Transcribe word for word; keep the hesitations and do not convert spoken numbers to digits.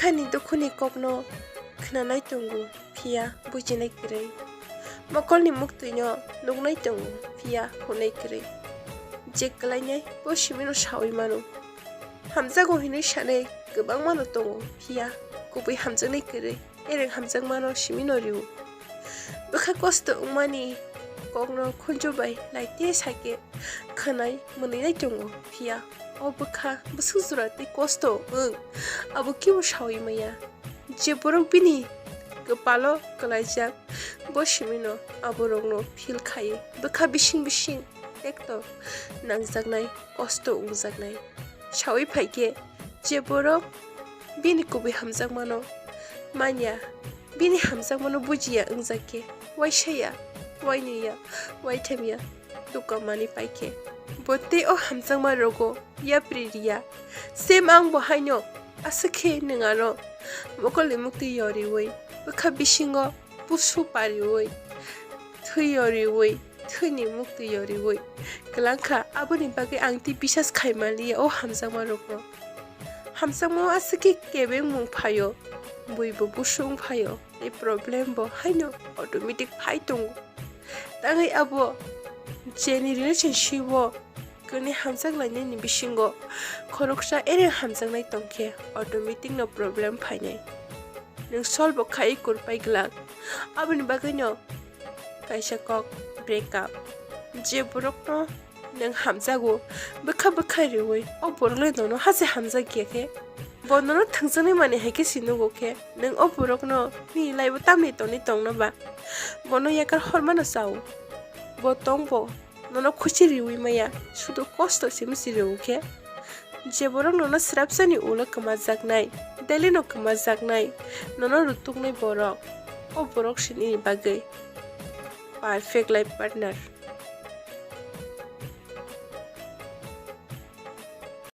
Ani dukhuni kokno khwnanai tongo, phiya bujinai kwrwi. Mokolni muktwino nuknai tongo, phiya hwnwi kwrwi. Je kwlainai bo simino sawi mano. Hamjago hinwi sanai kwbangmano tongo, phiya kubui hamjaknai kwrwi. Ereng hamjakmano simino rio. Bwkha kosto wngmani kokno khunju bai laite sake khwnai mwnwinai tongo, phiya o bwkha bwswk jora tei kosto wng abo kebo sawi maya. Je borok bini kwpalo kwlaijak, bo simino aborokno feel khaio. Bwkha bising bising ekto nangjaknai, kosto wngjaknai. Sawi phaikhe, je borok bini kubui hamjakmano manya, bini hamjakmano bujiya wngjakkhe, waisaya, wainwiya, waithamya, duka manwi paikhe, bo tei o hamjakma rogo yapri riya. Same ang bo haino, aswk khe nwng ano mokolni muktwi yoriwi, bwkha bisingo pusu pariwi, thwi yoriwi, thwini muktwi yoriwi kwlangkha. Aboni bagwi ang tei bisas khaimaliya o hamjakma rokno. Hamjakmao aswk khe kebengmung phaio, buibo busung phaio, tei problem bo haino automatic phai tongo. Tangwi abo jeni relationship o kwnwi hamjak lainani bisingo khoroksa ere hamjaknai tongkhe automatic no problem phainai. Nwng solve bo khai kurpai glak. Aboni bagwino kaisa kok break up. Je borokno nwng hamjago, bwkha bwkha riwi o borokle nono hase hamjakya khe, bo nono thwngjaknai manwi hai khe si nugo khe, nwng o borokno nini life o tamni tongni tongno ba? Bono yakar hormano chao. Bo tongbo nono khuchi riwi maya, sudu kosto simi si riwi khe. Je borok nono srapsani ulo kwmajaknai, daily no kwmajaknai, nono rutuknai borok, o borok si nini bagwi perfect life partner.